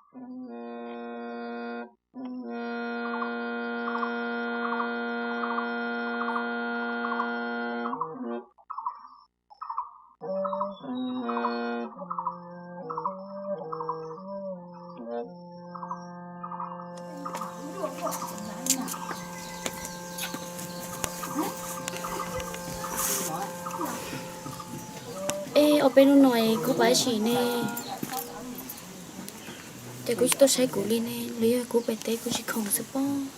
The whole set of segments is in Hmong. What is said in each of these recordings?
Ej, ob peb hnub no kuv pab sim ne, ces kuv tsis tuaj saib kuv li ne, los yog kuv pem teb kuv tsis khoom xwb pob.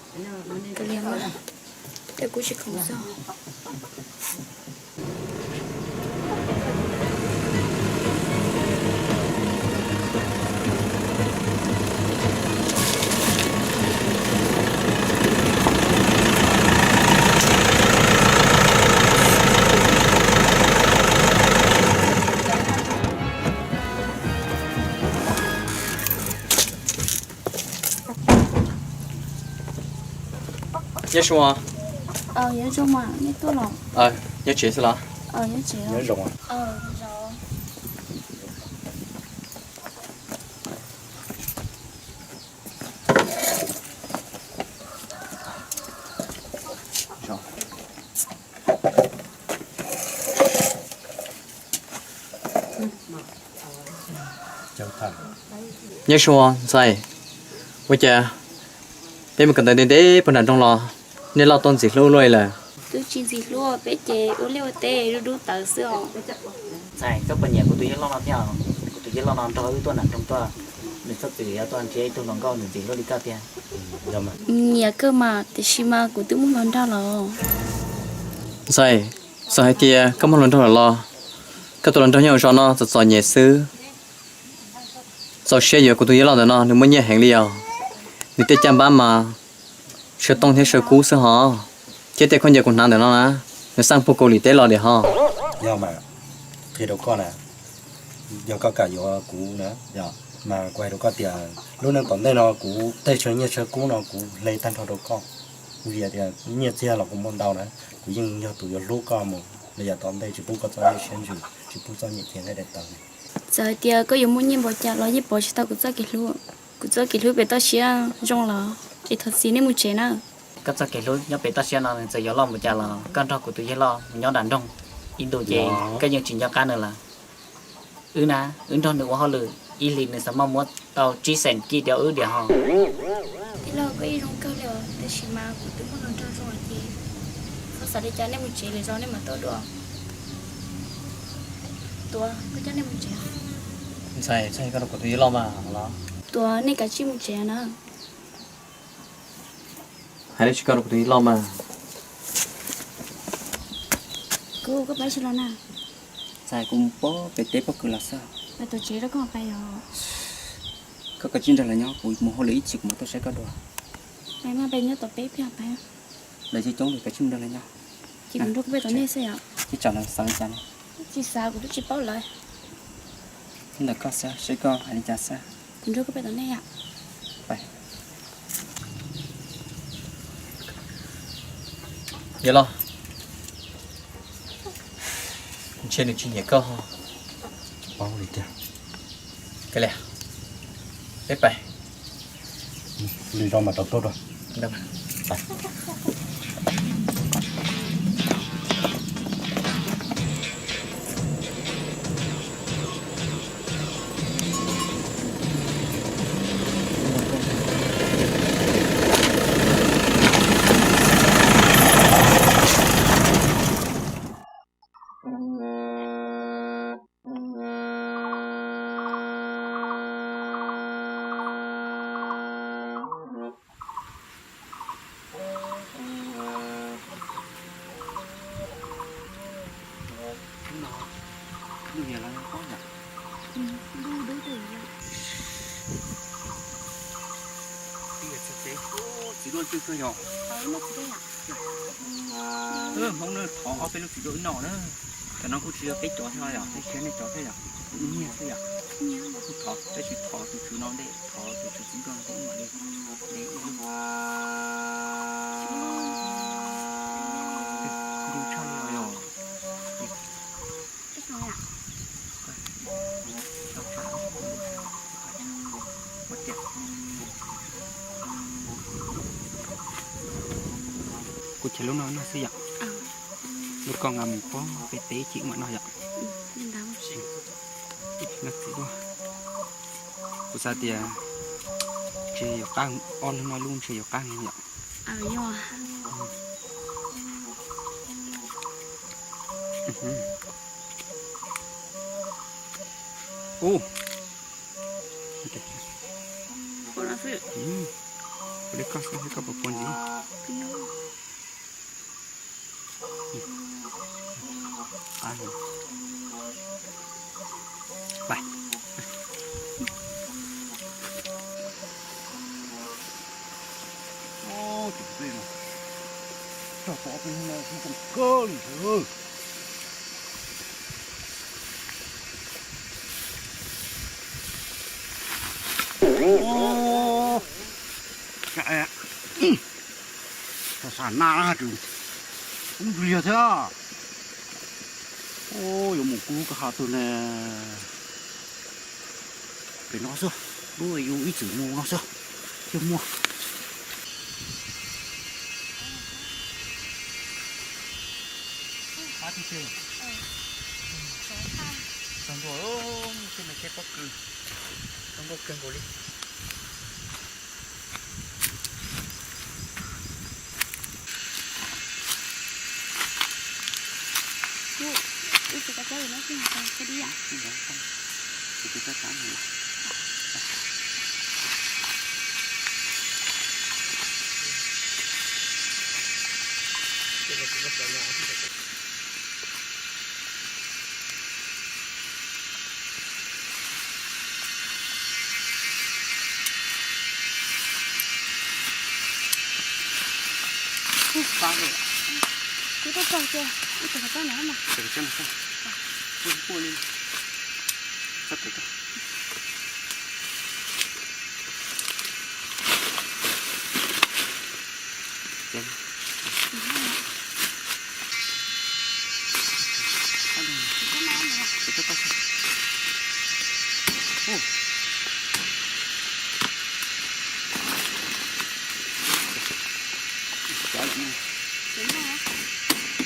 Kav liam mas, ces kuv tsis khoom xwb. Nyob zoo. Nyob tsev xwb los? Nyob zoo ntxhais, ua cas peb mus kawm ntawv ntev ntev puag nram nroog los nej loj tuaj ntxim hlub luaj li lawm? Twb tsis ntxim hlub, peb ces ua liaj ua teb dub dub tawv xwb os. Ntxhais, koj puas nyiam kuv tus yawg loj no thiab? Kuv tus yawg loj no nrog wb tuaj nram nroog tuaj, nws txhob txwm yuav tuaj nrhiav ib tug hluas nkauj ntxim hlub li koj tiag. Nyiam kawg mas, tiam sis mas kuv twb muaj hluas nraug lawm. Ntxhais, txawm hais tias koj muaj hluas nraug lawm los koj tus hluas nraug nyob hauv zos no txom txom nyem xwb. Txaus siab yuav kuv tus yawg loj ntawm no, nws muaj nyiaj heev li os. Nws tej caj npab mas saw tooj thiab saw kub xwb hos, thiab tej khaub ncaws kuv hnav ntawm no na, nws xaj puag Kaus Lim teb los li hos. Yog mas, qhia rau koj na, yog koj kam yuav kuv na, mas kuv hais rau koj tias lub neej tom ntej no kuv tej saw nyiaj saw kub no kuv hle tag nrho rau koj, vim tias nyiaj txiag los kuv muaj ntau na, kuv yeej yog tus yuav hlub koj mus los yav tom ntej, tsis pub koj txoj kev siab ntsws, tsis pub txoj nyiaj txiag nqaij daim tawv. Txawm hais tias koj yuav muaj nyiaj npaum cas los yeej pov tsis tau kuv txoj kev hlub. Kuv txoj kev hlub pem toj siab zoo los, es thov txim, nej mus tsev na. Koj txoj kev hlub nyob pem toj siab no nws txawm yuav loj npaum cas los koj nrog kuv tus yawg loj mus nyob nram nroog ib ntus ces koj yeej tsis nco qab nws lawm. Wb na, wb nrog nws ua hauj lwm ib hlis nws xav muab muab tau tsib xeem kij rau wb diam hos. Tij laug, koj yeej zoo kawg li os, tab sis mas kuv twb muaj hluas nraug zoo lawm ces txhob xav li cas, nej mus tsev lwm zaus nej mam tuaj dua. Tuav, koj coj nej mus tsev. Ntxhais, txhob hais koj rau kuv tus yawg loj mas los. Tuav, nej kav tsij mus tsev na. Hais dab tsi koj rau kuv tus yawg loj mas. Kuv, koj pab tsis los na. Ntxhais, kuv mus pem teb pob kws los xwb. Pais tom tsev rau koj pais yom. Koj kav tsij nrog lawv nyob, kuv mus hauj lwm ib chim kuv mam tuaj saib koj dua. Pais mas, pais nyob tom peb peb pais. Lawv coob coob li, kav tsij mus nrog lawv nyob. Ces kuv nrog koj pais tom nej xwb yom. Tsis tsam lawv xav li cas no. Tsis xav, kuv twb tsis paub lawv. Ntawm koj xwb, seb koj hais li cas xwb. Kuv nrog koj pais tom nej yom. Yawg loj, ntshe nws tsis nyiam koj. Tsis paub li tiag. Kav liam, peb pais. Li no mas rov tuaj dua. Txiv duaj twg kawg yog? Hmoob na, thov ob peb lub txiv duaj wb noj na. Cov no kuj tsis yog peb cov thiab yom, peb tsis yog nej cov thiab yom, kuv wb nyiag xwb yom. Kuj thov, tab sis thov tus tswv no ntej, thov tus tswv txiv duaj no ntej wb mam li de ib lub. Ncu tshaj li os yog. Kuv chaw lub no no xwb yom. Lub koj nqa mus pob pem teb chim mam noj yom. Noj txiv duaj. Kuv xav tias ntshe yuav qab, ob lub no lub ntshe yuav qab yom. Ua li koj xwb, koj puas pua ntxiv? Cog tau ob peb hnub no kuj zoo kawg li ntawd. Xav xav na tus kub ntsuag thiab. Yuav mus kub koj ha tus ne. Pem no xwb, lub yus ib txwm mus no xwb thiaj muaj. Txog ntua, tej me tsheb pob kws txog ntua kawg nkaus li. Kuv tuaj txog ces ib tug qhov txob no mas. Kuv pua li. Sab pem tso.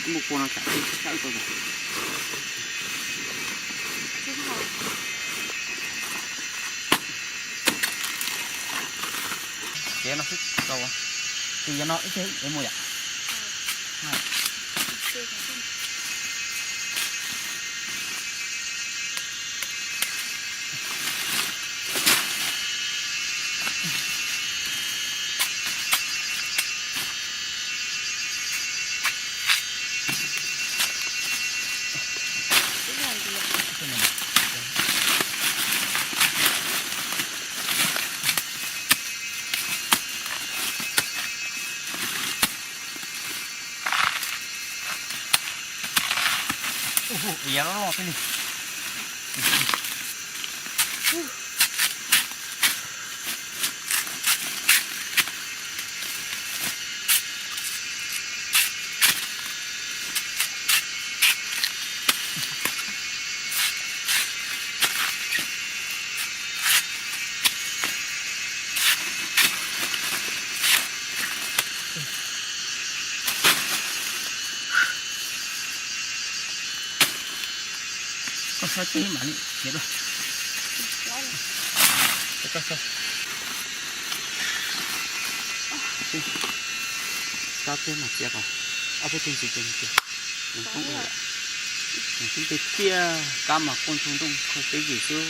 Mus pua no tsam sab tau. Ces no xwb tau, ces yog no ib teg es mus yom. Ua, yam loj loj thiab li. Koj saib teb mam li txiav dua. Koj saib teb mas txiav kom ob peb tug ntxiv ces mus txiav. Nws poob ua yom. Nws poob tiag tiag, kab mas quaj ntsoog nrooj kho teb yim xwb.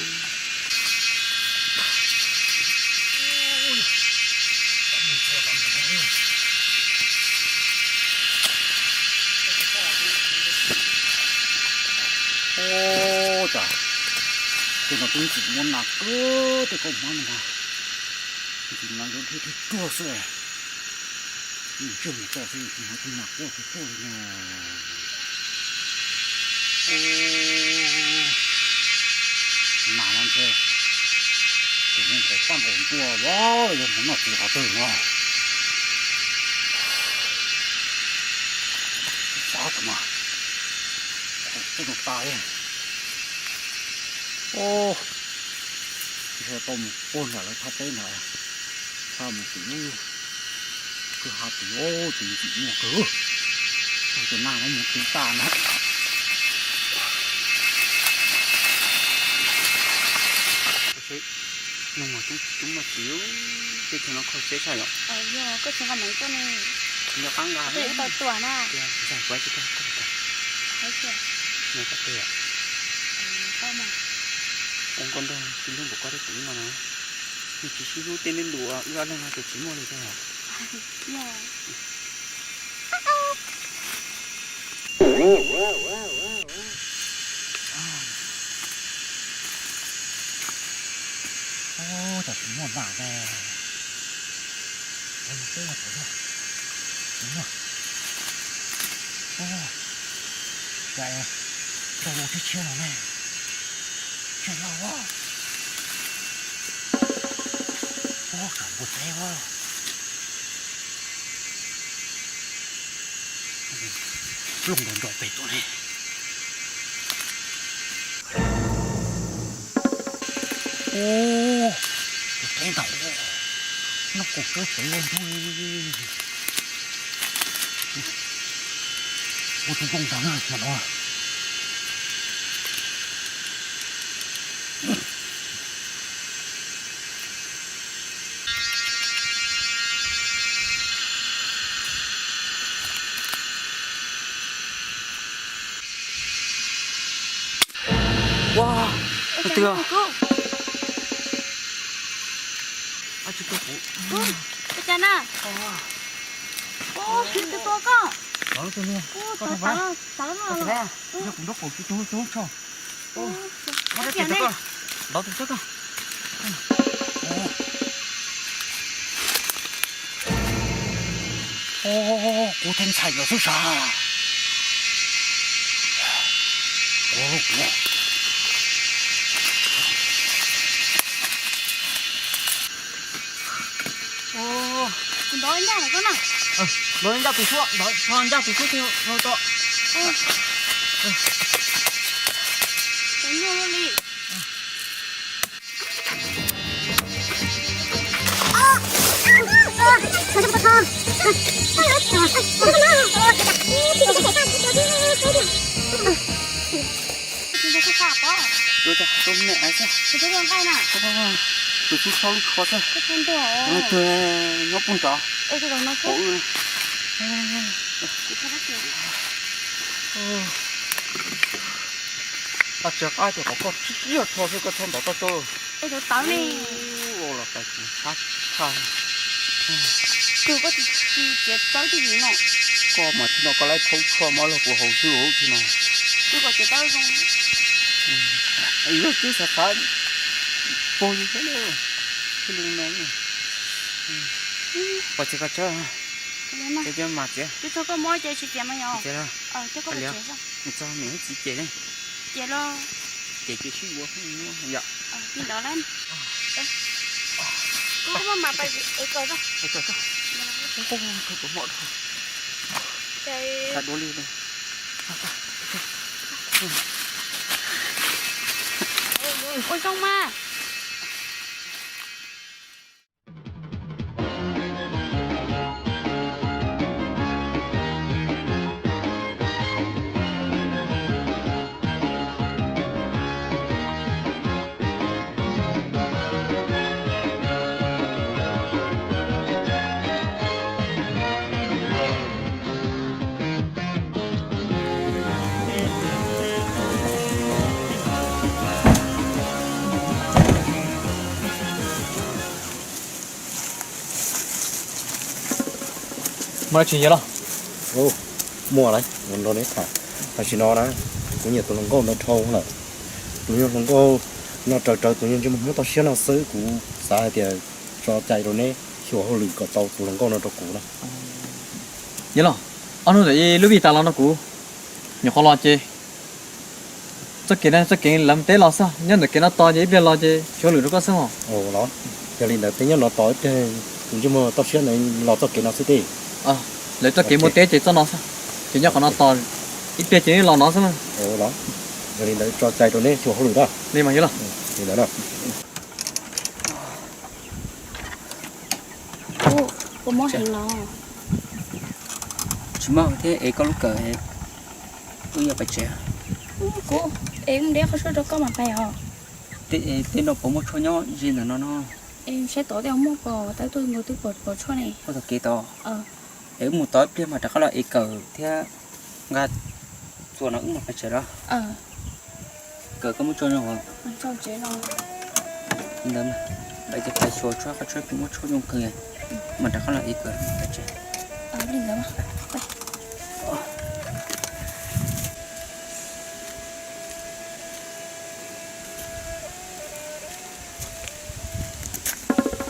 Ua cas tej no twb tsis muaj nas kawg tej kaub hmab no na, tsis nas yuav dhia dhia ruag xwb. Mus tsawg mus txog xwb tsis hais tus nas quaj tsis quaj li na. Nas no ntshe tus neeg qhov paj nkaus ntua los yog mus noj txiv qhov twg no. Xav kom mas qhov twg no tas li. Ntshe tau mus puag nram lawv thaj teb nrad, thaj mus tim lub Tus hav tus, tus ntxim muaj kawg. Tus nag no mus tib tag na. Nug mas coob coob mas txiv, tej chaw no kho siab tshaj yom. Yog koj tsis nqa maiv tuaj ne, nco qab nqa tau tuaj na. Ntxhais kuv tsis tau koj nqa tes. Ua nkauj nraug tsis hlub npaum koj thiab kuv no na. Nws tsis sib hlub tej nej ntu wb ob leeg no ces tsis muaj li thiab os. Ub, cas tsis muaj nag ne. Ua li teb no puas yog? Tsis muaj. Ub, cas tau ua tshiab tshiab no ne. Tshiab loj. Ub, tsam npua teb ua. Plooj nrov nrov pem tuaj ne. Ub, tus teb ntau, noj kaum kawg pem ua ntuj. Ua tus nkauj nraug na, no. Ua, twg? Ua cas na? Ua, twg tua koj? Koj tawv, kuv nrog kuv tus tub tub tso. Ntov tus tub koj. Kuv thiaj ntxhais lawm xwb sas. Kuv nrov ncaj lawm koj na. Nrov ncaj tus xub, nrov ncaj tus xub no to. Tawv nyuaj li. Tus xub txhob lub kho xwb. Nyob puag nrad. Tsis qab tias kom koj tib yog tho xwb koj txhob ntov toj toj. Ua los tais kuv sab tshaj. Tus koj tsis tsis txiav tawb twj ywm no. Koj mas tsis no koj laib thaub tshuaj mov los kuv haus xwb ub tsis no. Tus koj txiav tawb zoo. Yog twb xav xav pog yus xwb. Pos txiav koj tsawb. Cov mas txiav. Twb txog koj muab ces tsis txiav mas yog. Txiav los. Coj koj txiav. Txog niam txiv ces ne. Ces los. Ces ces sib yuav yom. Li ntawd na. Koj muab mas pais ua kos. Ua zoo mas. Muaj dab tsi Yawg Lauj? Muaj lawm, nrog neb tham. Tam sim no na, kuv nyiam tus hluas nkauj ntawd dhau lawm. Tus nyuag hluas nkauj no raws raws tus nyuag ntsej muag Hmoob toj siab no xwb, kuv xav hais tias tso cai rau neb xyuas hauj lwm kom tau tus hluas nkauj no rau kuv na. Yawg Lauj, ob hnub ntawd ib lub vij tas los no kuv nyuam qhuav los ces txoj kev no txoj kev lawv mus teb los xwb, nyob ntawm kev no tos ces ib pliag los ces xyuas hauj lwm rau koj xwb os. Los, yog li ntawd peb nyob no tos ib pliag, tus ntsej muag toj siab ntawd los txoj kev no xwb tij. Lawv txoj kev mus teb ces txoj no xwb, ces nyob qhov no tos ib pliag ces neb los no xwb. Los, yog li ntawd tso cai rau neb xyuas hauj lwm na. Li mas Yawg Lauj. Li ntawd na. Ua, kua mob heev los. Tsis muaj thiab es koj lub kawm wb yuav pais tsev. Kuv es mus de qhov tshuaj rau koj mam pais os. Tej no puas muaj tshuaj nyob ze ntawm no no? Es saib tod tej muaj pom tab tuaj nkaus twb pom tshuaj ne. Puag thaum kev tod. Es wb mus tod ib pliag mas rov qab los es kawm thiab nqa txuas no wb mam pais tsev los. Kawm koj muab tso zoo. Li ntawd, pais xyuas tshuaj, qhov tshuaj kuj muaj tshuaj zoo kawg, mam rov qab los es kawm pais tsev.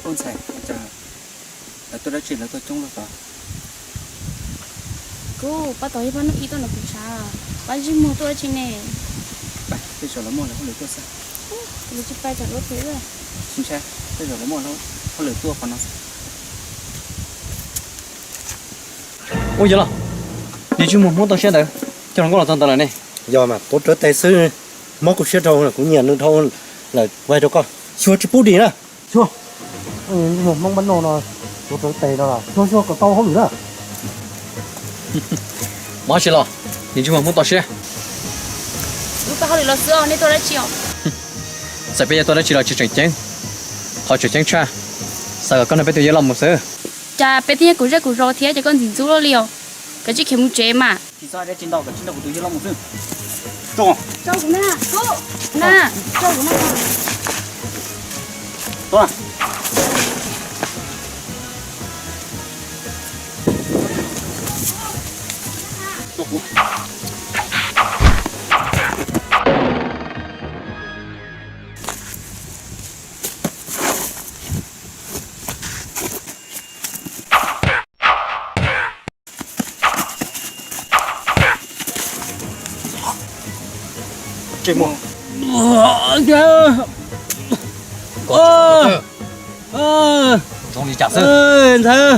Ub ntxhais, lawv tuaj dab tsi lawv tuaj coob luaj tod? Kuv pab tau ib pab nub ib tuaj nrog kuv tshav, pab ntsej muag tuaj dab tsi ne? Tej zaum lawv muaj lawv hauj lwm tuaj xwb. Kuv tsis pais tsam lub phem. Tsis ntshai, tej zaum lawv muaj lawv hauj lwm tuaj qhov no xwb. Ub yog los, niag ntsej muag Hmoob toj siab ntawd, coj hluas nkauj los txog ntawd lawm ne. Yog mas, tuav rawv tes xwb, mob kuv siab dhau, kuv nyiam nws dhau lawm, kuv hais rau koj, xyuas tsis pub dim na. Xyuas, Hmoob npab no no, tuav rawv tes no, xyuas xyuas kom tau hauj lwm na. Mob tsis los, niag ntsej muag Hmoob toj siab. Wb pab hauj lwm los xwb os, nej tuaj dab tsi os? Txawm peb yuav tuaj dab tsi los tsis tseem ceeb, qhov tseem ceeb tshaj, xav kom koj nrog peb tus yawg loj mus xwb. Cas peb thiaj yog kuv zej kuv zos thiab ces koj ntxim ntxub luaj li os. Kav tsij khiav mus tsev mas. Tsis txhob hais dab tsi ntau, kav tsij nrog kuv tus yawg loj mus xwb. Tso kuv na, tub na, tso kuv na. Tsis muaj. Zoo li cas xwb? Ntxhais,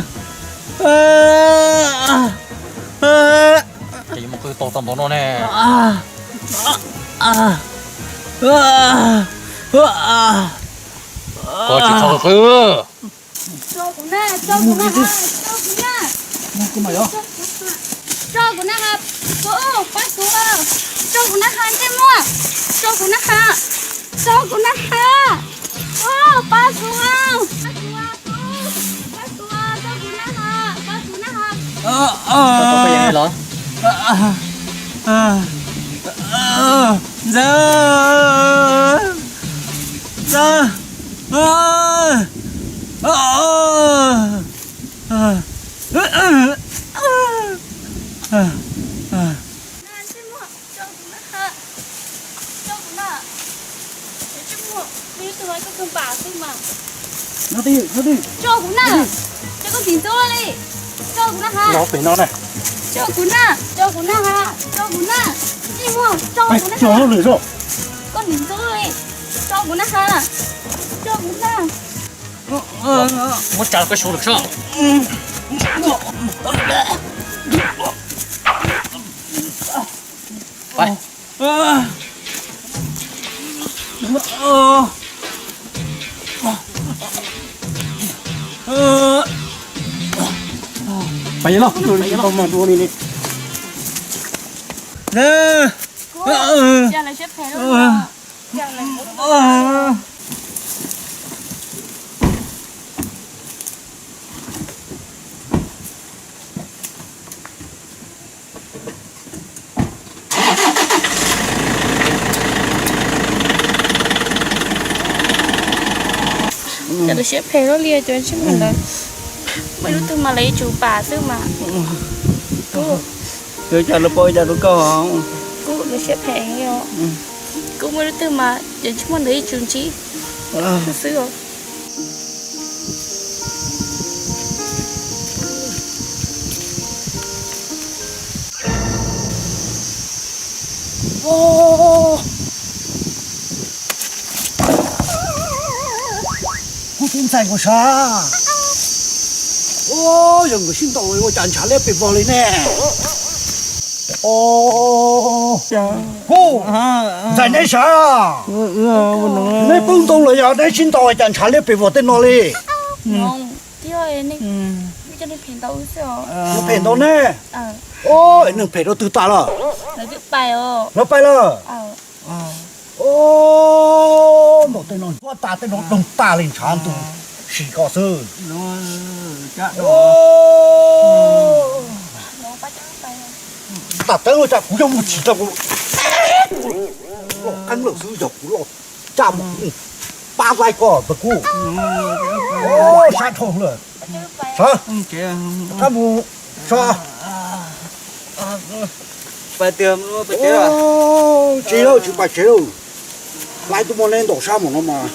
ces yuav mus qw tau tau npaum no ne. Koj tsis txhob qw. Tso kuv na, tso kuv na, tso kuv na. Tso kuv na ha, pab kuv, tso kuv na ha, ntsej muag, tso kuv na ha, tso kuv na ha, pab kuv, pab kuv, pab kuv, tso kuv na ha, pab kuv na ha. Ntxawg, ntxawg. Tso kuv na, tso kuv na ha, tso kuv na, tso kuv na ha, tso kuv na, tso kuv na, tso kuv na ha, koj nim ntxub li, tso kuv na ha, tso kuv na. Muab tsa koj xyov lawm soj. Pais los, pais los. Cas lawv siab phem luaj li cov ntsej muag ntawd. Muaj ib lub twg mas lawv yuav tsum pam xwb mas. Kuv, cas lawv pom cas rau koj. Kuv lawv siab phem os. Kuv muaj ib lub twg mas cov ntsej muag ntawd yuav tsum ntsib xwb os. Kuv tus ntxhais nkaus sav. Yog nkawd sib ntaus ua cas ntshav liab pes vog li ne. Kuv ntxhais neb sav, neb poob ntoo los yog neb sib ntaus cas ntshav liab pes vog tej no li. Coj neeg phem ntaus wb xwb os. Neeg phem ntaus ne? Neeg phem rau twg tas lawm? Lawv pais lawm. Muab tas tej no doog tas li ntshav ntuj, sim koj xwb. Tam teeb ua cas kuv yog mus chim tau kuv loj qeeb lawm xwb yog kuv loj caj mus pab laij koj ntawm kuv. Sab dhau lawm. Sawv, rov qab mus so. Tsev lawm, tsis pais tsev lawm. Laij tuaj muaj neb ntaus sab mus no mas,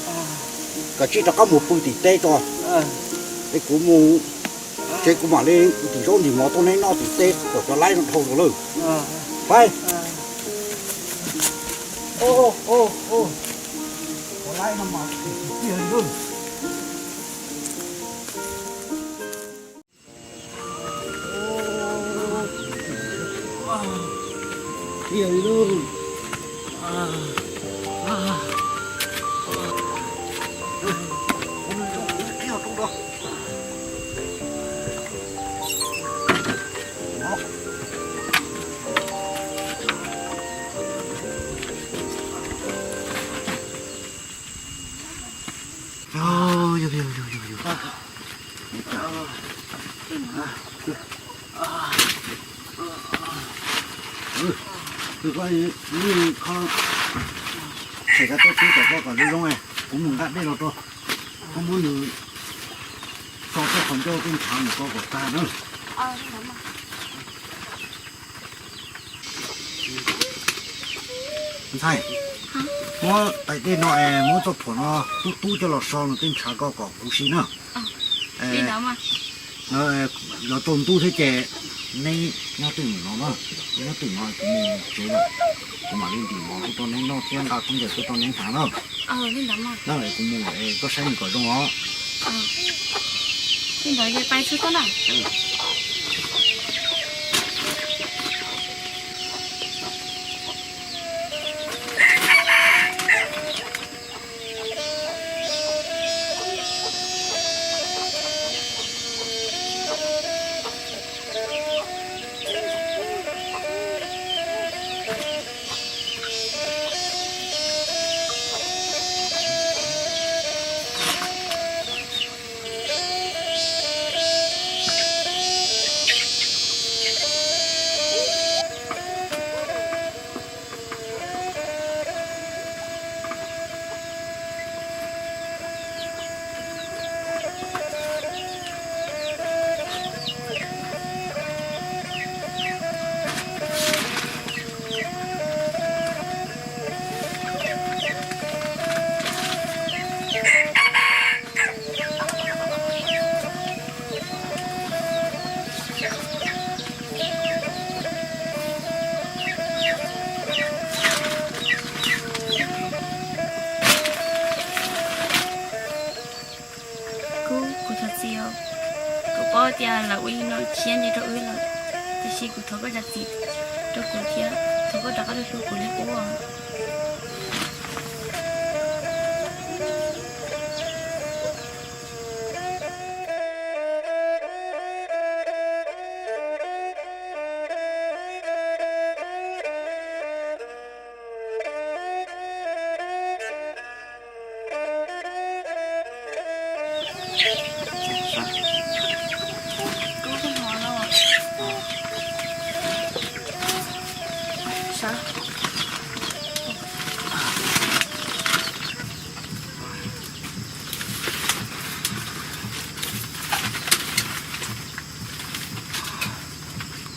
kav tsij rov qab mus pw tim teb tso. Es kuv mus tsev kuv mam li ntim zaub ntim mov tuaj neb noj tim teb kom cov laib no dhau lawm. Pais. Cov laib no mas tiag li. Tiag li lauj. Koj, tshem koj tej tub rau koj kom zoo zoo, kuv mus nqa dej los rau. Koj muab nws tso tej qhov ncauj tej ntshav mus rau kom tag na. Ntxhais, muab tais dej no es muab txoj phuam no tub tub coj los so nws tej ntshav koj kom huv si na. Los tau ntuj thiab ces neb nyob twj ywm no na, neb nyob twj ywm no kuv mus tsev lawm, kuv mam li ntim mov tuaj rau neb noj thiab nqa khaub ncaws tuaj rau neb hnav na. Na kuv mus lawm, koj saib nws kom zoo os. Kuv, kuv thov txim os. Kuv paub tias lawv ua li no tsis yog nyiaj rau wb lawm, tiam sis kuv thov koj zam txim rau kuv thiab thov koj rov qab hlub kuv li qub os.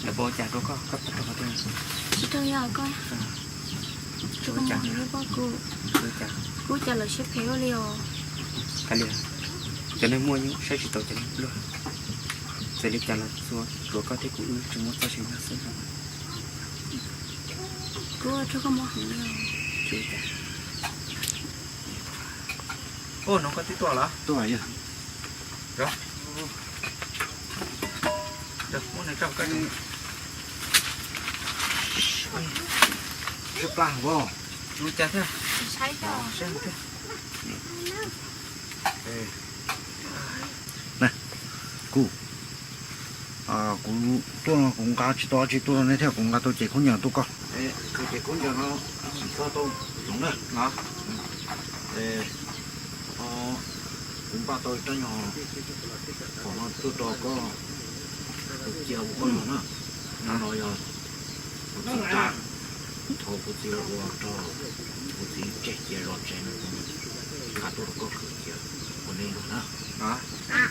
Lawv ua cas rau koj, koj tau rau qhov twg? Tsis tau yog koj, kuv mus hauv lub pob kuv, kuv cas lawv siab phem ua li os. Kav liam, cov neeg muaj yeej saib tsis taus cov neeg pluag. Txawm li cas los txhua tsuav koj thiab kuv wb tsis muaj txoj sia nyob xwb. Kuv ua rau koj mob heev li os. Ua no koj twb tuaj los? Tuaj yog. Sib plab hwv. Saib thiab. Na, kuv, Kuv tuaj no kuv nqa tsis tau dab tsi tuaj rau nej thiab, kuv nqa tau cev khaub ncaws tuaj koj. Ces khaub ncaws no tsis tau tau no na. Kuv npaj tau rab nyuag pom no tuaj rau koj, kuv cia ua koj no na. No yog kuv txiv tsa, thaum kuv txiv ua rau kuv txiv tseg cia zov tsev no, kuv nqa tuaj rau koj khwv cia ua nej luag na.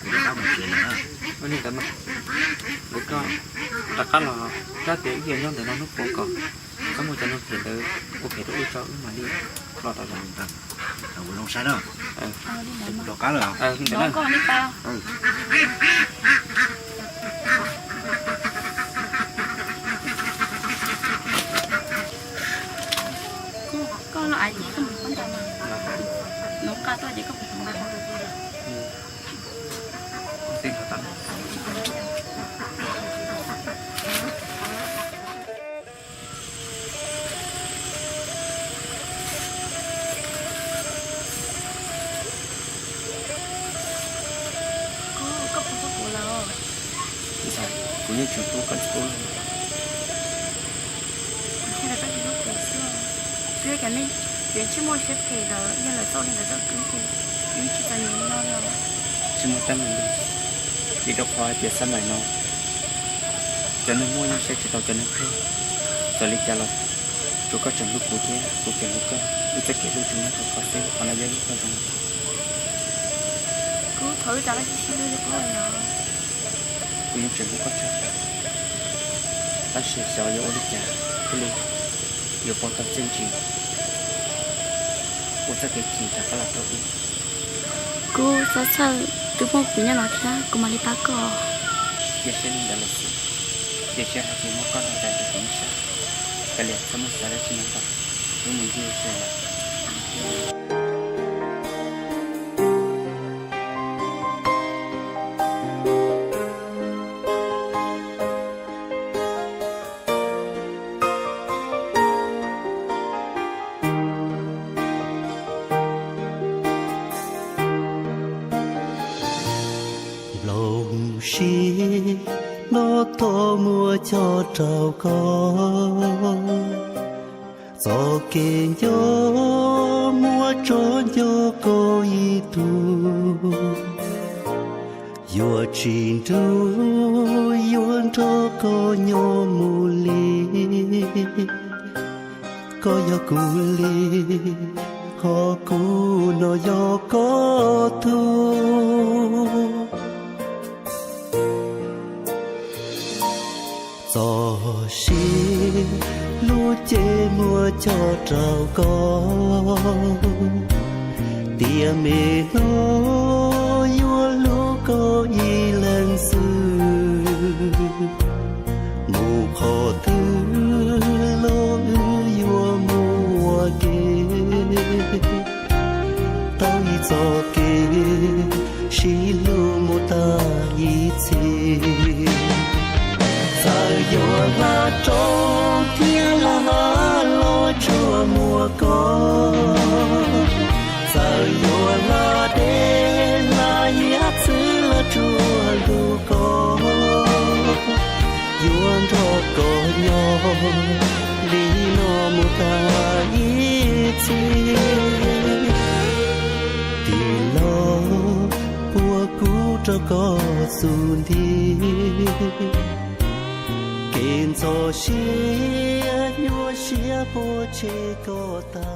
Kuv rov qab mus tsev lawm na. Ua li ntawd mas, nkawd koj rov qab los, koj tias ib yam nyob ntawm no hnub puas kom txhob muaj cov neeg phem ntawd ua phem rau wb tso wb mam li los rau zoo. Ua zoo saib na. Rov qab lawm. Koj los ais ces koj mus qhov ntawd mas, nov qaj tuaj ces koj mus qhov ntawd. Koj puas hlub kuv lawm? Kuv yeej tseem hlub koj tsis pub. Ntshe koj tsis hlub kuv xwb. Twb yog cov neeg, cov neeg tsis muaj siab phem ntawd yog lawv txoj li ntawd txoj kwv ces yeej tsis txom nyem li no li. Tsis muaj teeb meem li, vim rau qhov hais tias xab maim no cov neeg muaj yeej saib tsis taus cov neeg phem. Txawm li cas los tsuav koj tseem hlub kuv thiab kuv tseem hlub koj, wb txoj kev hlub tseem nyob rau qhov xwb, qhov no yog ib qho zoo. Kuv thov wb rov qab sib hlub li qub no. Kuv yeej tseem hlub koj tshaj, tab sis xyov yuav ua li cas thiaj li yuav pom tau txiaj ntsig ua txoj kev chim rov qab los rau wb. Kuv txhob txhawj, twb muaj kuv nyob no thiab kuv mam li pab koj. Cia siab li ntawd los xij, cia siab hais tias muab koj nrog nraim rau kuv ib sab. Kav liam txhob muaj xav dab tsi no ntau, wb mus ncig ze lawm. Nplooj siab no tau muab coj rau koj, txoj kev nco muab tso nco koj ib tug. Yuav tsis nrug yuav nrog koj nyob mus li, koj yog kuv li, ho kuv no yog koj tug. Txoj sia lub cev muab coj rau koj, tiam me no yuav hlub koj ib leeg xwb. Mus qhov twg los wb yuav mus ua ke, tau ib txoj kev sib hlub mus tag ib txhis. Txawm yuav hla rau thiab hla los tsuas muaj koj, txawm yuav hla deb hla yav txwv los tsuas hlub koj. Yuav nrog koj nyob li no mus tag ib txhis. Tig los puag kuv rau koj xub ntiag, kev ntxhov siab nyuaj siab puas tseg koj tag.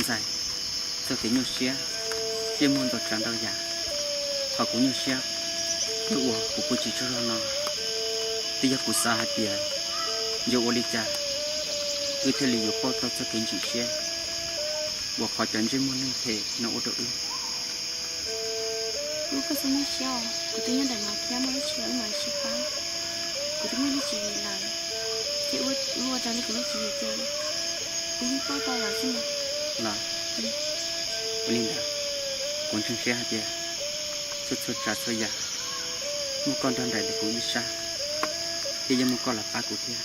Ntxhais, txoj kev nyuaj siab, ntsej muag ntau tsav ntau yam, qhov kuv nyuaj siab, yog uas kuv pw tsis tsaug zog no, twb yog kuv xav hais tias yuav ua li cas wb thiaj li yuav pauj tau txoj kev ntsim siab uas qhov cov ntsej muag neeg phem no ua rau wb. Kuv koj txhob nyuaj siab os, kuv twb nyob ntawm no thiab muaj dab tsi los wb mam li sib pab. Kuv twb muaj lub tswv yim lawm, ces wb ua raws li kuv lub tswv yim ces wb yeej pauj tau lawm xwb mas. Los, ua li ntawd, kuv ntseeg siab hais tias txhua txhua tsav txhua yam muaj koj nrog nraim ntawm kuv ib sab, thiab yeej muaj koj los pab kuv thiab.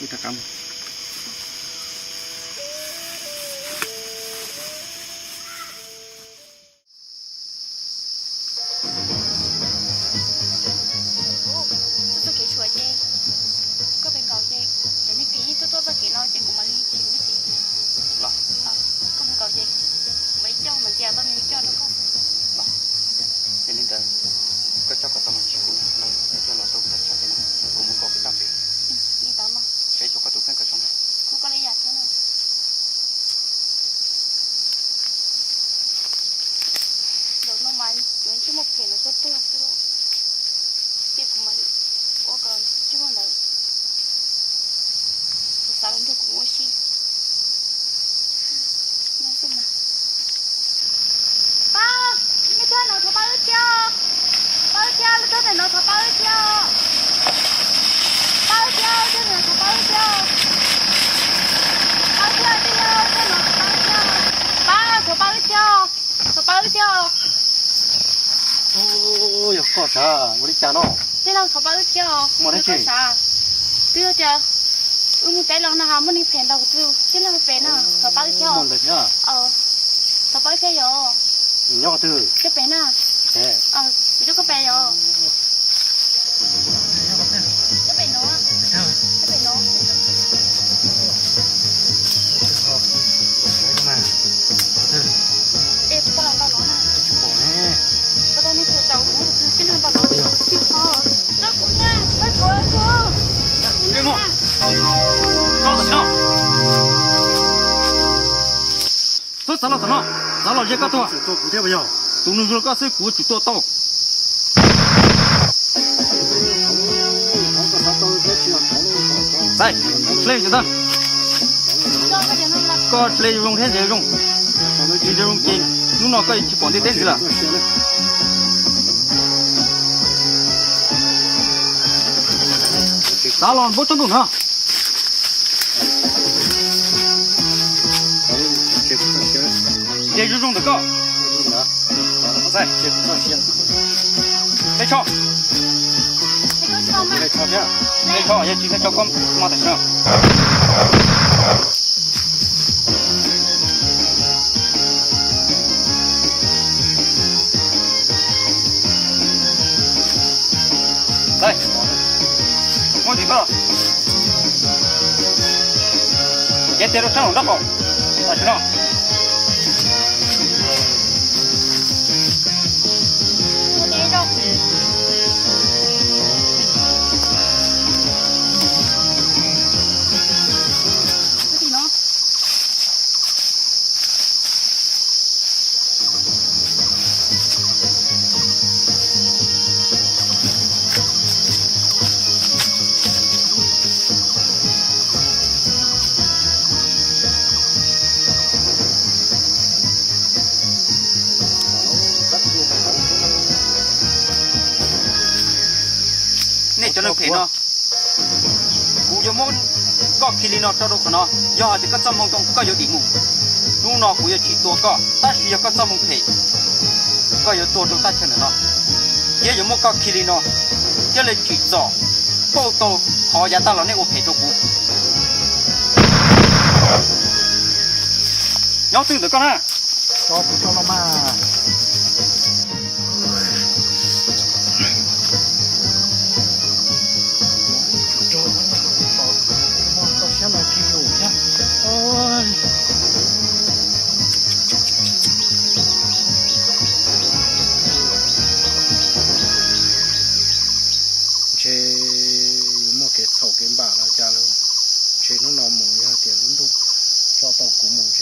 Wb rov qab mus. Txoj kev tshuam ces koj pem nkaus ces cov neeg phem yeej tuaj tuaj txoj kev no ces kuv mam li tsis mus ib tsev. Los, koj mus nkaus ces kuv mam li coj, mam ntiav tau nws coj rau koj. Los, yog li ntawd koj coj kom tau los tsis kuv no, coj los rau thaj tsam pem no, kuv mus nkaus pem toj pem. Li ntawd mas. Saib xyuas koj tus kheej kom zoo na. Kuv koj li yam thiab na. Zaum no mas cov ntsej muag phem no tuaj tuag xwb, ces kuv mam li ua kom ntsej muag ntawd kuv xav los nrog kuv ua si. Pab, nej thawj no thov pab wb thiab. Pab wb thiab, lub thawj no thov pab wb thiab. Pab wb thiab, lub thawj no thov pab wb thiab. Pab wb thiab, tij laug, lub thawj no thov pab wb thiab. Pab, thov pab wb thiab. Thov pab wb thiab. Yog koj sav, ua li cas no? Tij laug, thov pab wb thiab. Muaj dab tsi? Twb yog tias wb mus teb los no muaj neeg phem ntaus kuv tus tij laug pem no, thov pab wb thiab. Thov pab wb thiab yom. Nyob qhov twg? Thiab pem na. Kuv coj koj pem yom. Thiab pem no. Thiab pem no. Es koj los ntaus no na. Koj tau nej tus tau kuv tus tij laug ntaus no. Tij laug, txhob kuv na, txhob kuv, txhob kuv. Txhob xav los tom no, xav los ze koj tuag. Tus nws zoo koj xwb kuv yuav tsum tua tau. Ntxhais, hle cov ntawd. Koj hle zoo thiab ntsia zoo, ntsia zoo ces hnub no koj yuav tsis pom ntiaj teb ntxiv lawm. Xav los npuab tsob ntuj no. Ntsia zoo zoo ntawm koj. Hle tsho. Hle tsho, yog tsis hle tsho koj mob tam sim no. Muab tim koj. Cev tes rau sab nraub qaum tam sim no. Nej cov neeg phem no, kuv yuav muab koj khi li no tso rau qhov no. Yog hais tias koj txoj hmoo zoo koj yuav dim mus. Hnub no kuv yuav tsis tua koj, tab sis yog koj txoj hmoo phem, koj yuav tuag rau thaj chaw ntawm no. Thiab yuav muab koj khi li no, thiaj li tsim txom pauj tau qhov yav tag los nej ua phem rau kuv. Nyob twg ntawm koj na?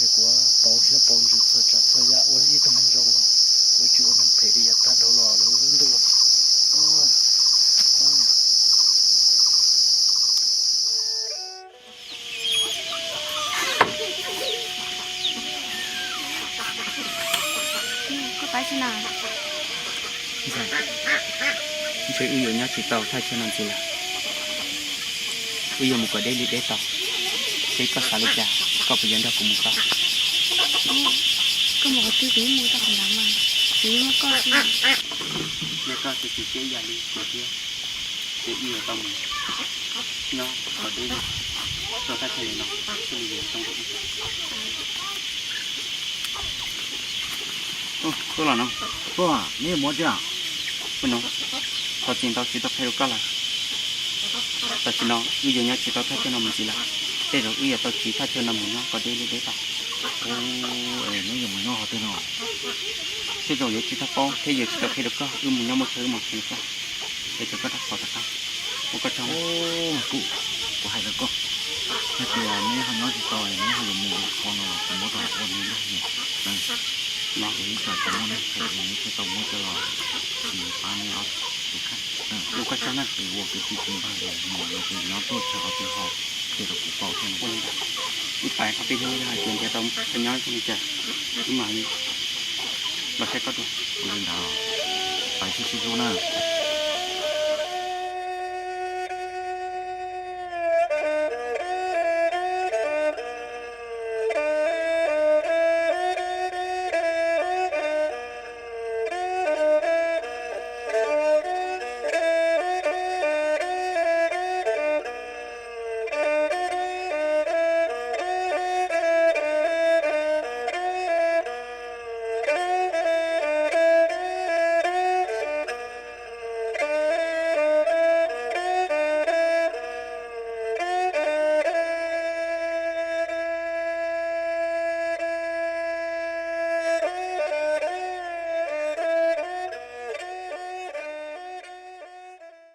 Kuv paus siab paus ntsws txhua tsav txhua yam ua ib tug neeg zoo los kuv tsis ua neeg phem li yav tag dhau los lub ntuj. Ntshe wb yuav nyob tsis tau thaj chaw no ntxiv lawm. Wb yuav mus kom deb li deb tau. Seb koj xav li cas, koj puas yuav nrog kuv mus tau? Koj mus qhov twg kuv yeej mus tau qhov ntawd mas, kuv yeej muaj koj xwb. Yog koj tsis txiv siab ib yam li kuv thiab, ces wb yuav tau mus nyob kom deb li, rau thaj chaw no thiaj li yuav zoo rau wb. Tuaj los no. Tuaj, neb yuav mus dab tsi? Ua no, thov txim ntau tsis tau qhia rau koj lawm. Tam sim no wb yuav nyob tsis tau thaj chaw no mus ntxiv lawm. Tej zaum wb yuav tau tsiv thaj chaw no mus nyob kom deb li deb tau. Neb yuav mus nyob qhov twg no? Tej zaum yuav tsis tau paub thiab yuav tsis tau qhia rau koj, wb mus nyob muaj chaw wb mam qhia rau koj. Es rau koj rab qhov tom qab. Ua koj tsaug. Kuv hais rau koj, yog tias neb ho nyob tsis tau, neb ho yuav mus qhov no los kuv muab rau ua neb lub hnub no. Kuv ib tsam tsis muaj neeg phem es neb thiaj tau muab coj los tsiv pab neb ob tug kheej. Ua koj tsaug na. Es ua kwv tij kwv npawg es mus los ces nyob tuaj txog qhov twg ho qhia rau kuv paub thiab. Ua li ntawd, ib pab qhov peb hnub yog hais tias nrhiav tau qhov nyob zoo li cas, wb mam li los saib koj dua. Ua li ntawd, pab sib sib hlub na.